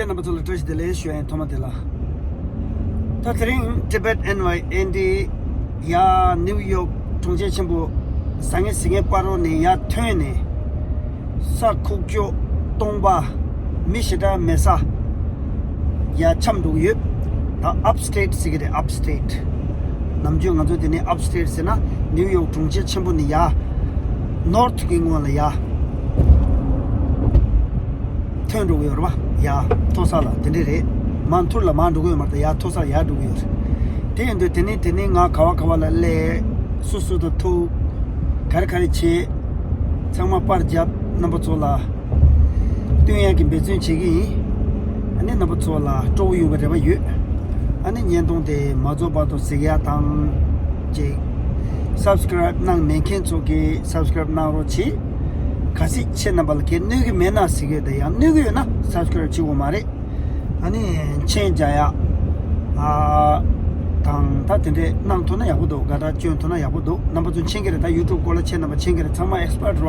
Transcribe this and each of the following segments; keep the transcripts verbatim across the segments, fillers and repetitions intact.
རྣམ་པ་ཚོ་ལ་བཀྲ་ཤིས་བདེ་ལེགས་ཞུ་ཡ་ཡིན། ཐོག་མ་དེ་ལ། ད་དེ་རིང་Tibet N Y N D ཡ་ནིའུ་ཡོག་གྲོང་ཁྱེར་ཆེན་པོ་བཟང་ངན་ཟིང་ངན་སྤ་རོ་ནས་ཡར་ཐོན་ནས་ས་ཁུག་ཀྱོག་སྟོང་པ་མི་ཞེ་དྲག་མེད་ས་ཡར་འཁྱམས་འགྲོ་གི་ཡོད། ད་Upstate ཟེར་གི་རེད། Upstate། ནམ་རྒྱུན་ང་ཚོ་དེ་ནས་Upstate ཟེར་ན་ནིའུ་ཡོག་གྲོང་ཁྱེར་ཆེན་པོ་ནས་ཡར་North གི་སྔོན་ལ་ཡར་ཐོན་འགྲོ་གི་ཡོད་རེད་པ། ཡར་མཐོ་ས་ལ་དེ་འདྲ་རེད། མར་མཐོ་ས་ལ་མར་འགྲོ་གི་ཡོད་མ་རེད། ད་ཡར་མཐོ་ས་ལ་ཡར་འགྲོ་གི་ཡོད་རེད། དེ་ཡིན་དུས་དེ་ནས་དེ་ནས་ང་ག་བ་ག་བ་ལ་སླེབས། སུ་སུ་དང་ཐུག་ག་རེ་ག་རེ་བྱེད། ཚང་མ་པར་རྒྱབ། རྣམ་པ་ཚོ་ལ་སྟོན་ཡག་གི་འབད་བརྩོན་བྱེད་ཀྱི་ཡིན། ཨ་ནི་རྣམ་པ་ཚོ་ལ་སྤྲོ་བོ་ཡོང་བའི་རེ་བ་ཡོད། ཨ་ནི་བརྙན་ཐུང་དེ་མ་རྫོགས་བར་དུ་གཟིགས་ཡག་དང་། ཅིག Subscribe གནང་མེད་མཁན་ཚོ་གིས་Subscribe གནང་རོགས་གྱིས། གལ་སྲིད་ཁྱེད་རྣམ་པ་ལ་གལ་གནོད་ཀྱི་མེད་ན་ཟེར་གྱི་ཡོད། དེ་ཡང་གནོད་ཀྱི་ཡོད་ན་Subscribe བྱེད་དགོས་མ་རེད། ཨ་ནི་མཆན་རྒྱག་ཡག་ཨ་དང་ད་དེ་འདྲས་གནང་ཐུབ་ན་ཡག་པོ་འདུག་དགའ་རྟགས་སྐྱོན་ཐུབ་ན་ཡག་པོ་འདུག་རྣམ་པ་ཚོ་མཁྱེན་གྱི་རེད། ད་YouTube སྐོར་ལ་ཁྱེད་རྣམ་པ་མཁྱེན་གྱི་རེད། ཚང་མ་Expert རེད་པ།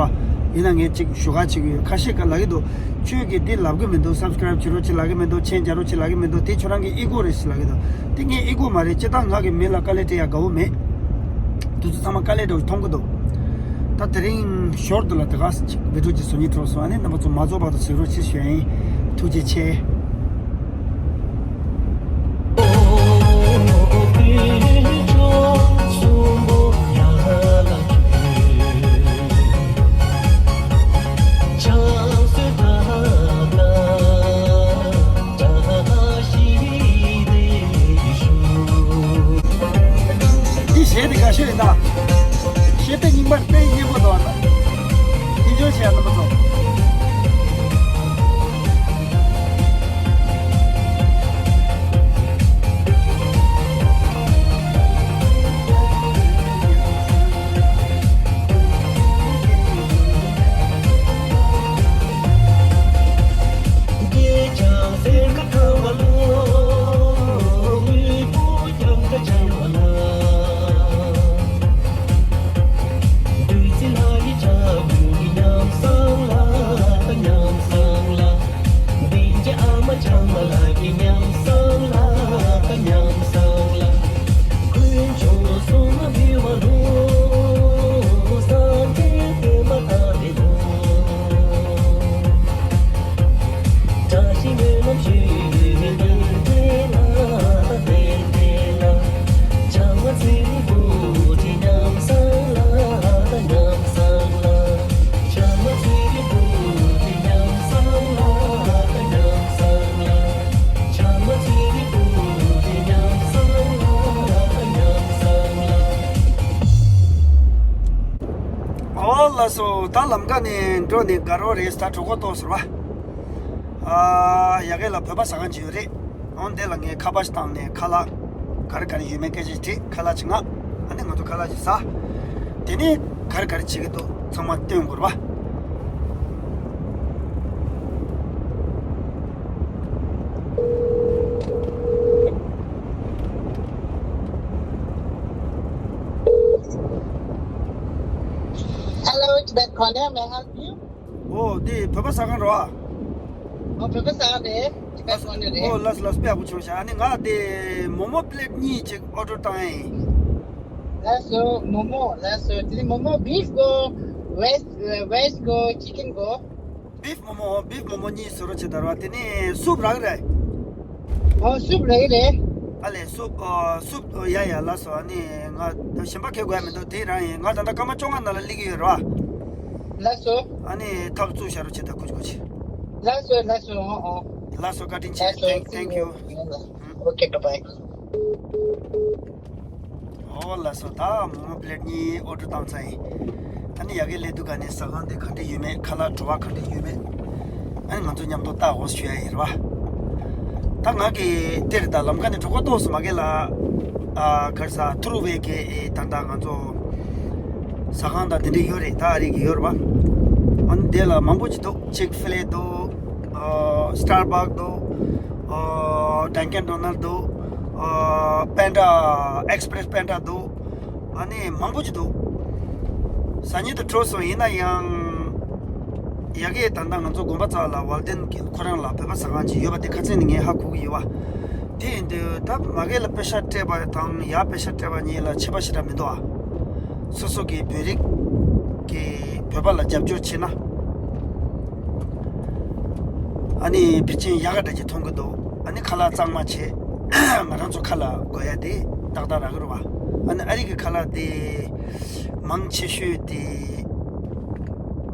ཡིན་ན་ངས་ཅིག་ཞུ་ག་བྱེད་ཀྱི་ཡོད། ཁ་ཤས་ཀ་ལབ་ཀྱི་འདུག་ཁྱོད་ཀྱིས་འདི་ལབ་ཀྱི་མི་འདུག Subscribe བྱེད་རོགས་བྱེད་ལབ་ཀྱི་མི་འདུག་མཆན་རྒྱག་རོགས་བྱེད་ལབ་ཀྱི་མི་འདུག་དེ་ཁྱོད་རང་གི་ego རེད་ཟེར་ལབ་ཀྱི་འདུག་དེ་ངའི་ego མ་རེད། སྤྱིར་བཏང་ང་གི་མི་ལ་དཀའ་ལས་སྤྲད་ཡག་དགའ་བོ་མེད། དུས་ཚོད་ཚང་མ་དཀའ་ལས་འདྲ་བོ་མཐོང་གི་འདུག་ད་དེ་རིང་ཞོར་དུ་ལ་དེ་ག་ཅིག་བི་ཌི་ཡོ་ཅིག་བཟོ་སྙིང་བྲོ་སོང་། ཨ་ནི་རྣམ་པ་ཚོ་མ་རྫོགས་བར་དུ་གཟིགས་རོགས་བྱེད་ཞུ་ཡ་ཡིན། ཐུགས་རྗེ་ཆེ། འདི་གཞས་འདི་དགའ་ཤོས་ཡིན་ད། གཞས་དེ་རྙིང་པ་དཔེ་སྙན་པོ་འདུག་ཨ། ད་ཡིད་འཇོག་བྱེད་ཡ་རྣམ་པ་ཚོ། ཨོ་ལགས་སོ། ད་ལམ་ཁ་ནས་འགྲོ་ནས་དགའ་རོགས་རེད། ད་གྲོད་ཁོག་ལྟོགས་སོང་བ། ཨ་ཡ་གི་ལ་བོད་པ་ཟ་ཁང་ཅིག་ཡོད་རེད། འོ་འདི་ལ་ངས་ཁ་པར་ཞིག་བཏང་ནས་ཁ་ལག་ག་རེ་ག་རེ་ཡོད་མེད་སྐད་ཆ་ཅིག་དྲིས། ཁ་ལག་ཅིག་མངགས། ཨ་ནི་ང་ཚོ་ཁ་ལག་ཅིག་ཟ། དེ་ནས་ག་རེ་ག་རེ་བྱེད་ཀྱི་འདུག་ཚང་མ་སྟོན་དགོས་རེད་པ། Hello, Tibet Corner, may I help you? ཨོ་འདི་བོད་པ་ཟ་ཁང་རེད་པ། ཨོ་བོད་པ་ཟ་ཁང་རེད། Tibet Corner རེད། ཨོ་ལགས་ལགས། དཔེ་ཡག་པོ་བྱུང་ཤག་ཨ་ནི་ང་དེ་མོ་མོ་པི་ལེཊ་གཉིས་ཅིག་ཨོ་ཌར་བཏང་ཡིན། ལགས་སོ། མོ་མོ། ལགས་སོ། དེ་ནི་མོ་མོ་བིཕ་གོ་ཝེཇ་ཝེཇ་གོ་ཅི་ཀན་གོ་བིཕ་མོ་མོ། བིཕ་མོ་མོ་གཉིས་བཟོ་རོགས་བྱེད་ད་ར་བ། དེ་ནས་སུབ་རག་རེད། ཨོ་སུབ་རག་རེད། ཨ་ལས་སུབ་ཨ་སུབ་ཨོ་ཡ་ཡ་ལགས་སོ། ཨ་ནི་ང་གཞན་པ་ཁྱེར་དགོས་ཡ་མི་འདུག་དེ་རང་ཡིན། ང་ད་ལྟ་སྐར་མ་བཅོ་ལྔ་ནང་ལ་སླེབས་ཀྱི་ཡོད་ར་བ། ལགས་སོ། ཨ་ནི་ཐག་བཙུགས་བཞག་རོགས་བྱེད་ད། ཁུ་ཆུ་ཁུ་ཆུ། ལགས་སོ་ལགས་སོ། ཨོ་ཨོ། ལགས་སོ། བཀའ་དྲིན་ཆེ། ལགས་སོ། Thank thank you. Okay, bye bye. ཨོ་ལགས་སོ། ད་མོ་མོ་པི་ལེཊ་གཉིས་ཨོ་ཌར་བཏང་ཚར་ཡིན། ཨ་ནི་ཡ་གི་སླེབས་དུས་ག་ནས་ཟ་ཁང་དེ་ག་འདྲ་ཡོད་མེད། ཁ་ལག་བྲོ་བ་ག་འདྲ་ཡོད་མེད། ཨ་ནི་ང་ཚོ་མཉམ་དུ་ལྟ་འོ་ཞུ་ཡ་ཡིན་ར་བ། ད་ང་གི་དེར་ད་ལམ་ཁ་ནས་གྲོད་ཁོག་ལྟོགས་སོང་མ་གི་ལ། ཨ་ག་རེ་ཟ། ཐུ་རུ་ཝེ་གི་ཨེ་ད་ད་ང་ཚོ་ཟ་ཁང་དང་དེ་འདྲ་ཡོད་རེད། ད་ཨ་རི་གི་ཡོད་ར་བ། ཨ་ནི་དེ་ལ་མང་པོ་ཅིག་འདུག Chick-fil-A འདུག་ཨ་Starbucks འདུག་ཨ་Dunkin Donuts འདུག་ཨ་Panda Express Panda འདུག་ཨ་ནི་མང་པོ་ཅིག་འདུག་ཟ་སྙིང་དུ་བྲོ་སོང་། ཡིན་ན་ཡང་ ཡ་གི་ད་ལྟ་ང་ཚོ་དགོན་པ་རྩ་ལ་ཝལ་ཏན་གྱི་ཁོ་རང་ལ་བོད་པ་ཟ་ཁང་ཅིག་ཡོད་པ་དེ་ཁ་སང་ནས་ངས་ཧ་གོ་གི་ཡོད་པ། དེ་ཡིན་དུས་ད་མ་གི་ལ་པེ་ཤ་སྤྲད་པ་དང་ཡ་པེ་ཤ་སྤྲད་པ་གཉིས་ལ་ཁྱད་པར་ཞེ་དྲག་མི་འདུག་ཨ། སོ་སོ་གི་བོད་རིགས་ཀྱི་བོད་པ་ལ་རྒྱབ་སྐྱོར་བྱེད་ན། ཨ་ནི་ཕལ་ཆེར་ཡག་ག་འདྲ་ཅིག་མཐོང་གི་འདུག་ཨ་ནི་ཁ་ལག་གཙང་མ་བྱེད། ང་རང་ཚོ་ཁ་ལག་དགོས་ཡ་དེ་ཏག་ཏག་རག་གི་རེད་བ། ཨ་ནི་ཨ་རི་གི་ཁ་ལག་དེ་མང་ཆེ་ཤོས་དེ་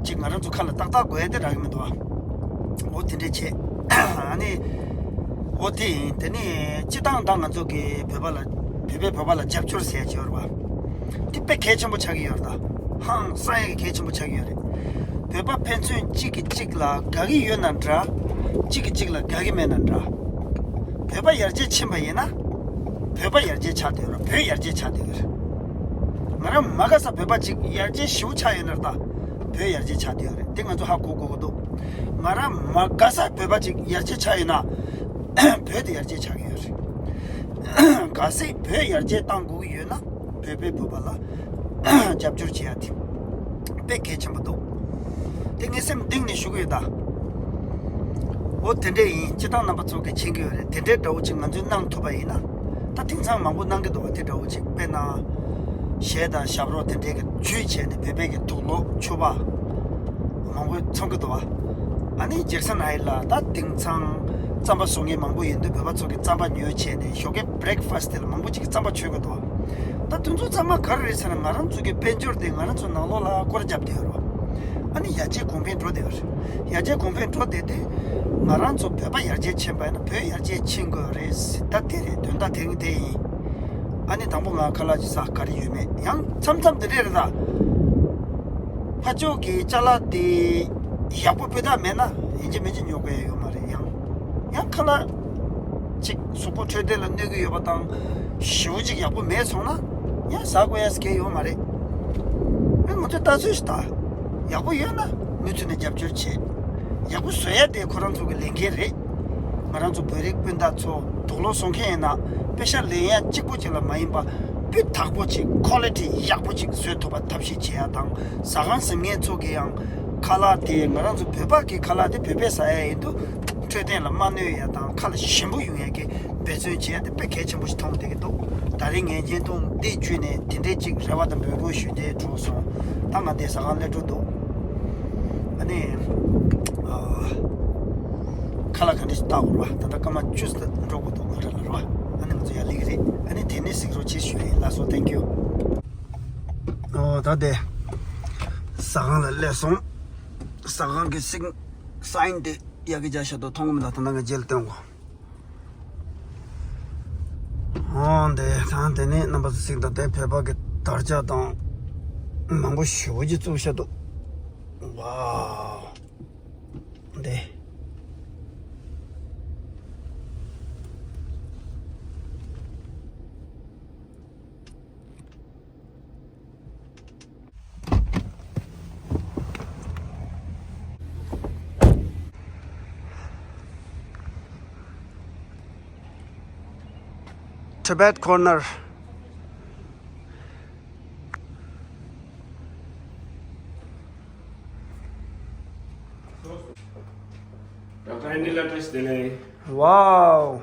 ཅིག་ང་རང་ཚོ་ཁ་ལག་ཏག་ཏག་དགོས་ཡ་དེ་རག་གི་མི་འདུག་བ། འོ་དེ་འདྲས་བྱེད། ཨ་ནི་འོ་དེ་ཡིན། དེ་ནི་སྤྱི་བཏང་ད་ང་ཚོ་གི་བོད་པ་ལ་བོད་པས་བོད་པ་ལ་རྒྱབ་སྐྱོར་ཟེར་ཡ་ཅིག་ཡོད་རེད་བ། དེ་དཔེ་གལ་ཆེན་པོ་ཆགས་ཀྱི་ཡོད་རེད་ད། ཧང་སང་ཡ་གི་གལ་ཆེན་པོ་ཆགས་ཀྱི་ཡོད་རེད། བོད་པ་ཕན་ཚུན་གཅིག་གིས་གཅིག་ལ་དགའ་གི་ཡོད་ན་འདྲ། གཅིག་གིས་གཅིག་ལ་དགའ་གི་མེད་ན་འདྲ། བོད་པ་ཡར་རྒྱས་ཕྱིན་པ་ཡིན་ན། བོད་པ་ཡར་རྒྱས་ཆགས་བསྡད་ཡོད་རེད། བོད་ཡར་རྒྱས་ཆགས་བསྡད་ཡོད་རེད། ང་རང་མ་དགའ་ས་བོད་པ་གཅིག་ཡར་རྒྱས་ཞེ་པོ་ཆགས་ཡོད་ན་རེད་ད། བོད་ཡར་རྒྱས་ཆགས་བསྡད་ཡོད་རེད། དེ་ང་ཚོ་ཧ་གོ་དགོས་ཀྱི་འདུག་ང་རང་མ་དགའ་ས་བོད་པ་གཅིག་ཡར་རྒྱས་ཆགས་ཡོད་ན། བོད་དེ་ཡར་རྒྱས་ཆགས་ཀྱི་ཡོད་རེད། གལ་སྲིད་བོད་ཡར་རྒྱས་གཏང་དགོས་ཀྱི་ཡོད་ན། བོད་པས་བོད་པ་ལ་རྒྱབ་སྐྱོར་བྱེད་ཡ་དེ་དཔེ་གལ་ཆེན་པོ་འདུག་དེ་ངས་སེམས་གཏིང་ནས་ཞུ་གི་ཡོད་ད། འོ་དེ་འདྲས་ཡིན། སྤྱི་བཏང་རྣམ་པ་ཚོ་གིས་མཁྱེན་གྱི་ཡོད་རེད། དེ་འདྲའི་འདྲ་བོ་ཅིག་ང་ཚོས་གནང་ཐུབ་པ་ཡིན་ན། ད་དེང་སང་མང་པོ་གནང་གི་འདུག་བ། དེ་འདྲ་བོ་ཅིག་དཔེར་ན། གཞས་དང་ཞབས་བྲོ་དེ་འདྲས་ཀྱི་བརྒྱུད་བྱས་ནས་བོད་པའི་གི་དུག་ལོག་ཕྱུ་པ་མང་པོ་འཚོང་གི་འདུག་བ། ཨ་ནི་ཇེག་སན་ཧའེ་ལ་ད་དེང་སང་རྩམ་པ་བཟོ་མཁན་མང་པོ་ཡོད་དུས་བོད་པ་ཚོ་གིས་རྩམ་པ་ཉོས་བྱས་ནས་ཞོགས་ཀའི་བྷི་རེག་ཕ་སི་ཊི་དེ་ལ་མང་པོ་ཅིག་གིས་རྩམ་པ་མཆོད་གི་འདུག་བ། ད་དེ་ཚོ་ཚང་མ་ག་རེ་རེད་ཟེར་ན། ང་རང་ཚོ་གི་དཔལ་འབྱོར་དེ་ང་རང་ཚོ་ནང་ལོགས་ལ་སྐོར་རྒྱབ་བསྡད་ཡོད་རེད་བ། ཨ་ནི་ཡར་རྒྱས་གོང་འཕེལ་འགྲོ་བསྡད་ཡོད་རེད། ཡར་རྒྱས་གོང་འཕེལ་འགྲོ་བསྡད་དུས་ང་རང་ཚོ་བོད་པ་ཡར་རྒྱས་ཕྱིན་པ་ཡིན་ན་བོད་ཡར་རྒྱས་ཕྱིན་དགོས་རེད། ད་དེ་རེད། དོན་དག་དེ་རིང་དེ་ཡིན། ཨ་ནི་དང་པོ་ང་ཁ་ལག་ཅིག་ཟ། ག་རེ་ཡོད་མེད་ཡང་མཚམས་མཚམས་དེ་འདྲས་རེད་ད། ཕར་ཕྱོགས་ཀྱི་ཅ་ལག་དེ་ཡག་པོ་དཔེ་དག་མེད་ན་ཡིན་གཅིག་མིན་གཅིག་ཉོ་དགོས་ཡ་ཡོད་མ་རེད། ཡང་ཡང་ཁ་ལག་ཅིག་གཟུགས་པོ་འཕྲོད་བསྟེན་ལ་གནོད་ཀྱི་ཡོད་པ་དང་ཞེ་པོ་ཅིག་ཡག་པོ་མེད་སོང་ན་ཡང་ཟ་དགོས་ཡ་སྐལ་ཡོད་མ་རེད། ཨེ་ང་ཚོས་ལྟ་ཚུལ་ཞིག་ད། ཡག་པོ་ཡོད་ན་མུ་མཐུད་ནས་རྒྱབ་སྐྱོར་བྱེད། ཡག་པོ་བཟོ་ཡ་དེ་ཁོ་རང་ཚོ་གི་ལས་འགན་རེད། ང་རང་ཚོ་བོད་རིགས་སྤུན་ཟླ་ཚོ་དུག་ལོག་བཟོ་མཁན་ཡིན་ན་པེ་ཤ་ལེན་ཡ་གཅིག་པོ་གཅིག་ལ་མ་ཡིན་པ། སྤུས་དག་པོ་ཅིག་ཁོ་ལི་ཊི་ཡག་པོ་ཅིག་བཟོ་ཐུབ་པ་ཐབས་ཤེས་བྱེད་ཡ་དང་། ཟ་ཁང་ཟིན་མཁན་ཚོ་གི་ཡང་ཁ་ལག་དེ་ང་རང་ཚོ་བོད་པ་གི་ཁ་ལག་དེ་བོད་པས་ཟ་ཡ་ཡིན་དུས་འཕྲོད་བསྟེན་ལ་མ་གནོད་ཡ་དང་ཁ་ལ་ཞིམ་པོ་ཡོང་ཡ་གི་འབད་བརྩོན་བྱེད་ཡ་དེ་དཔེ་གལ་ཆེན་པོ་ཞིག་མཐོང་བསྡད་ཀྱི་འདུག་ད་རེས་ངའི་བརྙན་ཐུང་འདི་བརྒྱུད་ནས་དེ་འདྲའི་ཅིག་རེ་བ་དང་འབོད་སྐུལ་ཞུ་འདོད་བྱུང་སོང་། ད་ང་འདི་ཟ་ཁང་སླེབས་འགྲོ་འདུག་ཨ་ནི། ཨ། ཁ་ལག་ག་འདྲ་ཞིག་བཏགས་དགོས་རེད་བ། ད་ལྟ་སྐར་མ་བཅུ་ཙམ་འགྲོ་དགོས་འདུག་ང་རང་ལ་རེད་བ། ཨ་ནི་ང་ཚོ་ཡར་སླེབས་ཀྱི་རེད། ཨ་ནི་དེ་ནས་གཟིགས་རོགས་བྱེད་ཞུ་ཡ་ཡིན། ལགས་སོ། ཐེང་ཀིའུ། ཨོ་ད་དེ། ཟ་ཁང་ལ་སླེབས་སོང་། ཟ་ཁང་གི་སིག་སའིན་དེ་ཡ་གི་རྒྱ་ཤ་དོ་མཐོང་གི་མི་འདུག་ད་ལྟ་ང་རྗེས་ལ་སྟོན་གོ། ཨོ་འདི་ད་དེ་ནས་རྣམ་པ་ཚོ་གཟིགས་དང་། དེ་བོད་པ་གི་དར་ཆ་དང་མང་པོ་ཞེ་པོ་ཅིག་བཙུགས་བཞག་འདུག་ཝའོ། འདི། Tibet Corner. Wow.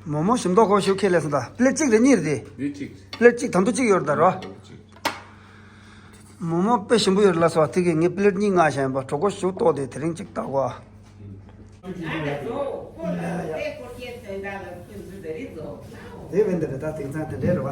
མོག་མོག་ཞིམ་མདོག་ཁོག་ཞུ་ཁས་ལས་སོང་ད། པི་ལེཊ་གཅིག་རེད་གཉིས་རེད། འདི་གཅིག་པི་ལེཊ་གཅིག་དང་དུ་གཅིག་ཡོད་རེད་ད་རོ། གཅིག་མོག་མོག་དཔེ་ཞིམ་པོ་ཡོད་རེད་ལ་སོ། དེ་གི་ངས་པི་ལེཊ་གཉིས་མངགས་བཞག་ཡིན་པ། གྲོད་ཁོག་ཞུ་ཏོག་དེ་དེ་རིང་གཅིག་བལྟ་གོ། དེ་བས་འདི་རེད་ད། དེང་སང་དེ་འདྲས་རེད་བ།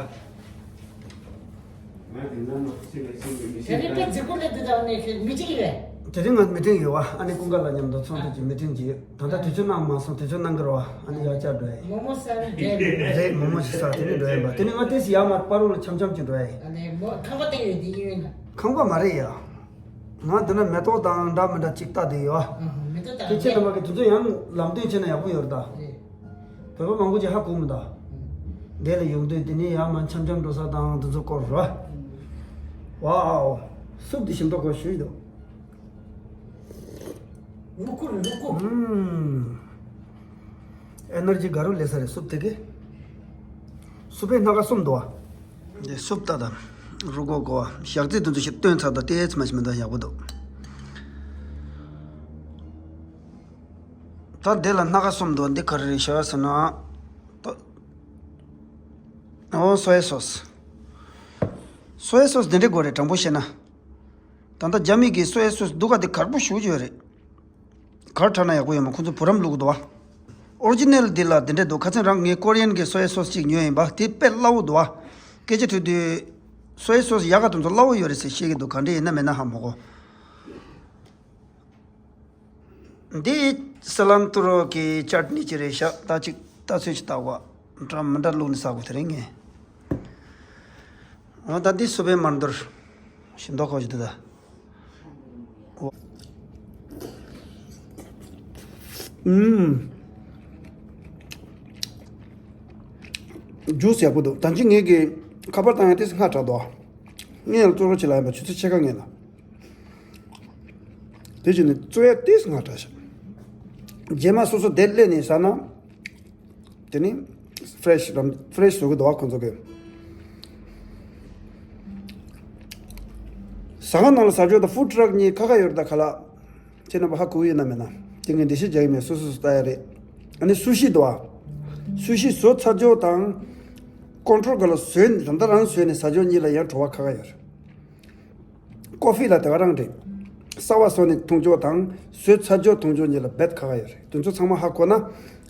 དེ་རིང་དཔེ་རྫིག་པོ་སླེབས་འདུག་ད་ནས་མི་གཅིག་རེད། དེ་རིང་ང་མི་ཊིང་ཡོད་བ། ཨ་ནི་ཀུན་དགའ་ལགས་མཉམ་དུ་ཚོགས་འདུ་གྱི་མི་ཊིང་གྱིས། ད་ལྟ་དུས་ཚོད་གནང་མ་སོང་། དུས་ཚོད་གནང་གི་རེད་བ། ཨ་ནི་ཡར་བསྐྱར་འགྲོ་ཡ་ཡིན། མོག་མོག་ཟ་རུ་འགྲོ་ཡ་རེད། མོག་མོག་ཞིག་ཟ། དེ་ནས་འགྲོ་ཡ་ཡིན་པ། དེ་ནས་ང་ཏོག་ཙམ་ཡར་མར་པ་རུ་ལ་འཆམ་འཆམ་ཅིག་འགྲོ་ཡ་ཡིན། ཨ་ནི་མོག་ཁང་པ་སྟེང་ཡོད་དེ་ཡིན་ན། ཁང་པ་མ་རེད་ཡ། ང་འདི་ན་མེ་ཏོག་དང་འདྲ་མི་འདྲ་ཅིག་ལྟ་བསྡད་ཡོད། ཨ་ཧ། མེ་ཏོག་དང་། དེ་ཁྱེད་རྣམ་པ་གིས་དུས་ཚོད་ཡང་ལམ་སྟོན་བྱས་ན་ཡག་པོ་ཡོད་རེད་ད། རེད། བོད་པ་མང་པོ་ཅིག་ཧ་གོ་མི་འདུག་ཨུ། འདི་ལ་ཡོང་དུས་དེ་ནས་ཡར་མར་འཆམ་འཆམ་འགྲོ་ས་དང་དེ་ཚོ་སྐོར་རོ། ཨུ། ཝའོ། སུབ་དེ་ཞིམ་མདོག་ཁོག་ཞུ་ཡི་འདུག་རུ་ཀུ་རུ་ཀུ། ཨུམ། ཨེ་ནར་ཇི་དགའ་རུ་ལེ་ས་རེད། སུབ་དེ་གི། སུབ་པའི་སྣ་ཁ་གསུམ་འདུག་ཨ། འདི་སུབ་ལྟ་དང་། རུ་ཀོ་ཀོ་བ། ཞག་རྩི་དེ་ཚོ་ཞིག་བཏོན་ཚར་དང་། ཏོག་ཙམ་མ་ཞིག་མི་འདུག་ཡག་པོ་འདུག་ད་འདི་ལ་སྣ་ཁ་གསུམ་འདུག་འདི་ག་རེ་རེད་ཤག་ཟེར་ན། ད། ཨོ་སོ་ཡ་སོ་སི། སོ་ཡ་སོ་སི་འདི་འདྲའི་དགོས་རེད། དྲང་པོ་བཤད་ན། ད་ལྟ་རྒྱ་མི་གི་སོ་ཡ་སོ་སི་སྡུག་ག་དེ་གར་པོ་ཞེ་པོ་ཅིག་ཡོད་རེད། གར་འཁྲབ་ན་ཡག་པོ་ཡོད་མ། ཁོ་ཚོ་བུ་རམ་བླུགས་འདུག་བ། ཨོ་རི་ཇི་ནལ་འདི་ལ་འདི་འདྲ་འདུག་ཁ་སང་རང་ངས་ཀོ་རི་ཡན་གྱི་སོ་ཡ་སོ་སི་ཅིག་ཉོས་ཡིན་པ། དེ་དཔེ་སླ་བོ་འདུག་བ། སྐད་ཆ་དྲིས་དུས། སོ་ཡ་སོ་སི་ཡག་ག་དེ་ཚོ་སླ་བོ་ཡོད་རེད་ཟེར་བཤད་ཀྱི་འདུག་ག་འདྲ་ཡིན་ན་མེད་ན་ཧ་མ་གོ། འདི་སི་ལན་ཏུ་རོ་གི་ཅཊ་ནི་ཅིག་རེད་ཤག་ད་ཅིག་ད་ཚོད་ཅིག་བཏགས་པ། འདྲ་མི་འདྲ་བླུགས་ནས་ཟ་དགོས་དེ་རེད་ངས། འོ་ད་འདི་སུ་བའི་མར་འདུར་ཞིམ་མདོག་ཁ་པོ་ཞིག་འདུག་ད། ཨུམ། ཇུས་ཡག་པོ་འདུག་ད་ཅི་ངེད་ཀྱིས་ཁ་པར་བཏང་ཡ་ཏིས་སྔ་དྲགས་འདུག་ངས་ཡང་གཙོ་བོ་ཆེ་ལ་ཡིན་པ་ཆུ་ཚོད་ཕྱེད་ཀ་ངེས་ལ། དེ་བཞིན་ནི་བཙོ་ཡ་ཏིས་སྔ་དྲགས་ཤག་རྗེས་མ་སོ་སོ་དེར་སླེབས་ནས་ཟ་ན། དེ་ནི་ཕ་རེ་ཤི་རམ་ཕ་རེ་ཤི་བཟོ་གི་འདུག་བ་ཁོང་ཚོ་གིས། ཟ་ཁང་ནང་ལ་ཟ་ཆོག་ད་ཕུཌ་ཊྲག་གཉིས་ཁ་ཁ་ཡོད་རེད་ད་ཁ་ལག་ཁྱེད་རྣམ་པ་ཧ་གོ་ཡོད་ན་མེད་ན། དེ་ངས་འགྲེལ་བཤད་རྒྱག་གི་མེད། སོ་སོ་སོ་ལྟ་ཡ་རེད། ཨ་ནི་སུ་ཤི་འདུག་བ། སུ་ཤི་བཟོ་ཚར་ཆོག་དང་། ཀོན་ཊྲོལ་ག་ལ་བཟོས་ནས་ད་ལྟ་རང་བཟོས་ནས་ཟ་ཆོག་གཉིས་ལ་ཡང་བྲོ་བ་ཁ་ཁ་ཡོད་རེད། ཀོ་ཧྥི་ལ་དེ་ག་རང་རེད། གསར་བ་བཟོ་ནས་འཐུང་ཆོག་དང་བཟོས་ཚར་ཆོག་འཐུང་ཆོག་གཉིས་ལ་རྦད་ཁ་ཁ་ཡོད་རེད། དེ་ཚོ་ཚང་མ་ཧ་གོ་ན།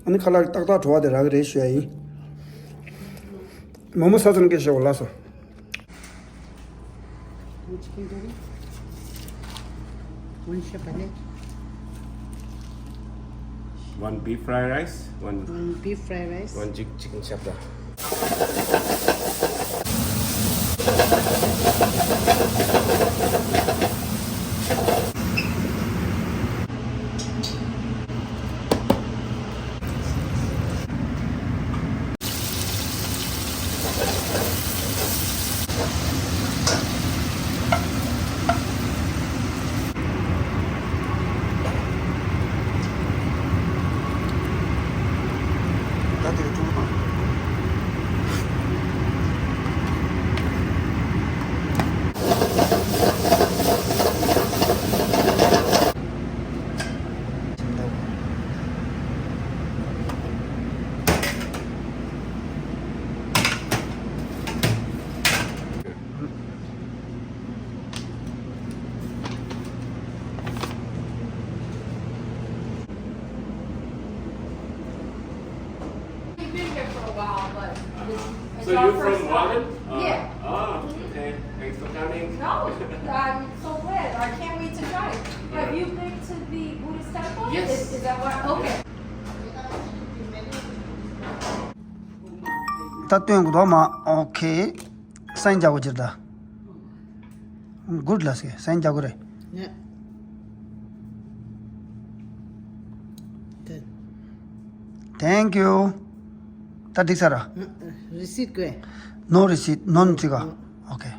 ཨ་ནི་ཁ་ལག་ཏག་ཏག་བྲོ་བ་དེ་རག་གི་རེད་ཞུ་ཡ་ཡིན། མོ་མོ་ས་ཚོན་སྐད་ཤོད་ལ་སོ། One chicken curry, one chapati, One beef fried rice, one one beef fried rice. One chick- chicken chapati. We've been here for a while, but it's, it's So our you're first from time. Walden? Uh, Yeah. Ah, okay. Thanks for coming. No, I'm so glad. I can't wait to try it. Have you been to the Buddhist temple? Yes. Is, is that what? Okay. ད་སྟོན་དགོས་འདུག་མ། ཨོ་ཁེ། སན་རྒྱག་དགོས་ཅིག་ད། གུཌ་ལགས་སེ་སན་རྒྱག་དགོས་རེད། ཡ། དེ། Thank you. ད་འགྲིག་ས་ར། རི་སིད་དགོས། No receipt, none ཅིག་ག་ཨོ། Okay.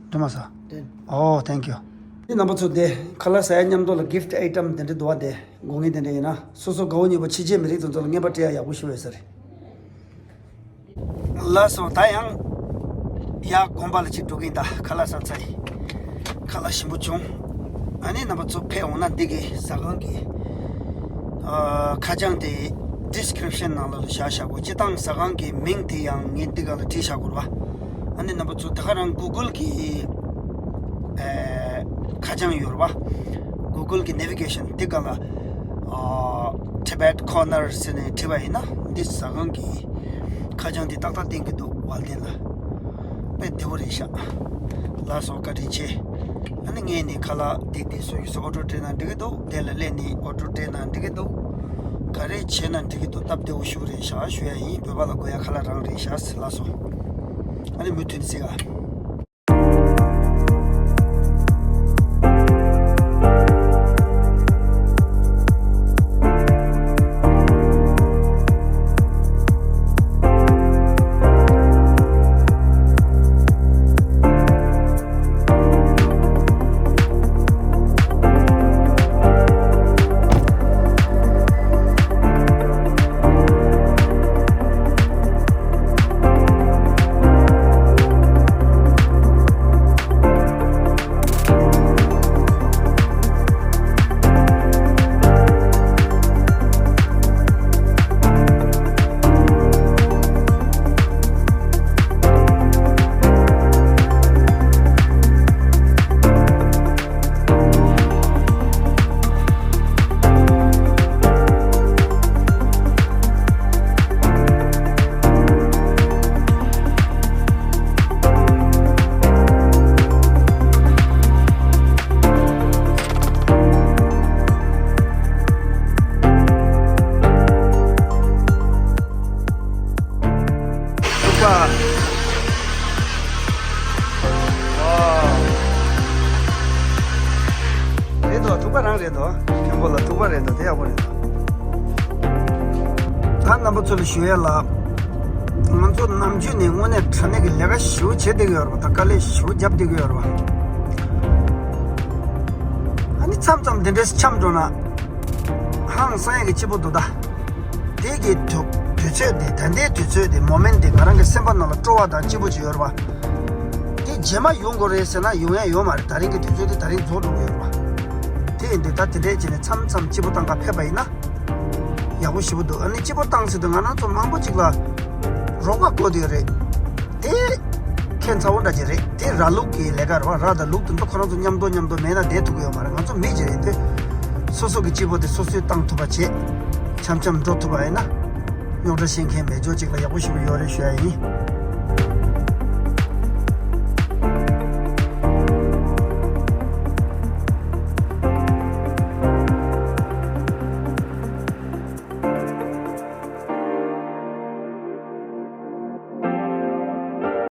འགྲིག་མ་ས། དེ། Oh, thank you. འདི་རྣམ་པ་ཚོ་དེ་ཁ་ལག་ཟ་ཡ་མཉམ་དུ་ལ་gift item དེ་འདྲ་འདུག་བ། དེ་དགོས་ངེས་དེ་འདྲ་ཡིན་ན་སོ་སོ་དགའ་བོ་ཉེས་པོ་ཕྱི་རྒྱལ་མི་རིགས་དེ་ཚོ་ལ་རྔན་པ་སྤྲད་ཡ་ཡག་པོ་ཞུ་བས་ཟེར། ལགས་སོ། ད་ཡང་ཡར་དགོན་པ་ལ་ཅིག་འགྲོ་གི་ཡིན། ད་ཁ་ལག་ཟ་ཚར་ཡིན། ཁ་ལག་ཞིམ་པོ་བྱུང་། ཨ་ནི་རྣམ་པ་ཚོ་ཕེབས་འོང་ན་འདི་གི་ཟ་ཁང་གི་ཨ་ཁ་བྱང་དེ་description ནང་ལ་བཞག་བཞག་གོ། སྤྱིར་བཏང་ཟ་ཁང་གི་མིང་དེ་ཡང་ངས་འདི་ག་ལ་བྲིས་བཞག་གོ་ར་བ། ཨ་ནི་རྣམ་པ་ཚོ་ད་ག་རང་Google གི་ཨ་ཁ་བྱང་ཡོད་ར་བ། Google གི་navigation འདི་ག་ལ་ཨ་Tibet Corner ཟེར་ནས་བྲིས་པ་ཡིན་ན་འདི་ཟ་ཁང་གི་ཁ་བྱང་འདི་ཏག་ཏག་བསྟན་གྱི་འདུག་ཝལ་ཏན་ལ། དཔེ་བདེ་པོ་རེད་ཤག་ལགས་སོ། བཀའ་དྲིན་ཆེ། ཨ་ནི་ངས་ནི་ཁ་ལག་འདི་འདི་སོ་ཡི་སོ་ཨོ་ཌར་སྤྲད་ན་འགྲིག་གི་འདུག་དེ་ལ་སླེབས་ནས་ཨོ་ཌར་སྤྲད་ན་འགྲིག་གི་འདུག་ག་རེ་བྱས་ན་འགྲིག་གི་འདུག་སྟབས་བདེ་པོ་ཞིག་རེད་ཤག་ཞུ་ཡ་ཡིན། བོད་པ་ལ་དགོས་ཡ་ཁ་ལག་རང་རེད་ཤག་ལགས་སོ། ཨ་ནི་མུ་མཐུད་ནས་གཟིགས་ཨ། པ་རང་རེད་དོ། མགོན་པོ་ལ་ཐུག་པ་རེད་དོ། དེ་ཡག་པོ་རེད་དོ། ད་རྣམ་པ་ཚོ་ལ་ཞུ་ཡས་ལ། ང་ཚོ་ནམ་རྒྱུན་ནས་དངོས་གནས་དྲང་གནས་ཀྱི་ལས་ཀ་ཞེ་པོ་བྱེད་བསྡད་ཀྱི་ཡོད་རེད་པ། ད་དཀའ་ལས་ཞེ་པོ་རྒྱབ་བསྡད་ཀྱི་ཡོད་རེད་པ། ཨ་ནི་མཚམས་མཚམས་འདི་འདྲས་འཁྱམས་འགྲོ་ན། ཧང་སང་ཡས་ཀྱི་སྐྱིད་པོ་འདུག་ད། དེ་གི་དུས་དུས་ཚོད་དེ། ད་ལྟའི་དུས་ཚོད་དེ། མོ་མེན་ཊི་དེ་ང་རང་གི་སེམས་པ་ནང་ལ་སྤྲོ་བ་དང་སྐྱིད་པོ་ཅིག་ཡོད་རེད་པ། དེ་རྗེས་མ་ཡོང་དགོས་རེད་ཟེར་ན་ཡོང་ཡ་ཡོད་མ་རེད། ད་རིང་གི་དུས་ཚོད་དེ་ད་རིང་རྫོགས་འགྲོ་གི་ཡོད་རེད་པ། དེ་ཡིན་དུས་ད་དེ་འདྲས་བྱས་ནས་མཚམས་མཚམས་སྐྱིད་པོ་བཏང་ག་ཕེབས་པ་ཡིན་ན་ཡག་པོ་ཞེ་པོ་འདུག་ཨ་ནི་སྐྱིད་པོ་བཏང་ཟེར་དུས་ང་རང་ཚོ་མང་པོ་ཅིག་ལ་རོགས་པ་དགོས་བསྡད་ཡོད་རེད། དེ་ཁྱད་མཚར་པོ་འདྲ་ཅིག་རེད། དེ་ར་ལུག་གི་ལས་ཀ་རེད་པ། ར་དང་ལུག་དེ་ཚོ་ཁོ་རང་ཚོ་མཉམ་དུ་མཉམ་དུ་མེད་ན་བསྡད་ཐུབ་ཀྱི་ཡོད་མ་རེད། ང་ཚོ་མི་ཅིག་རེད་དེ། སོ་སོ་གི་སྐྱིད་པོ་དེ་སོ་སོས་བཏང་ཐུབ་པ་བྱེད། འཆམ་འཆམ་འགྲོ་ཐུབ་པ་ཡིན་ན་རྙོག་དྲ་བཤད་མཁན་མེད་ཆོག་ཅིག་ལ་ཡག་པོ་ཞེ་པོ་ཡོད་རེད་ཞུ་ཡ་ཡིན།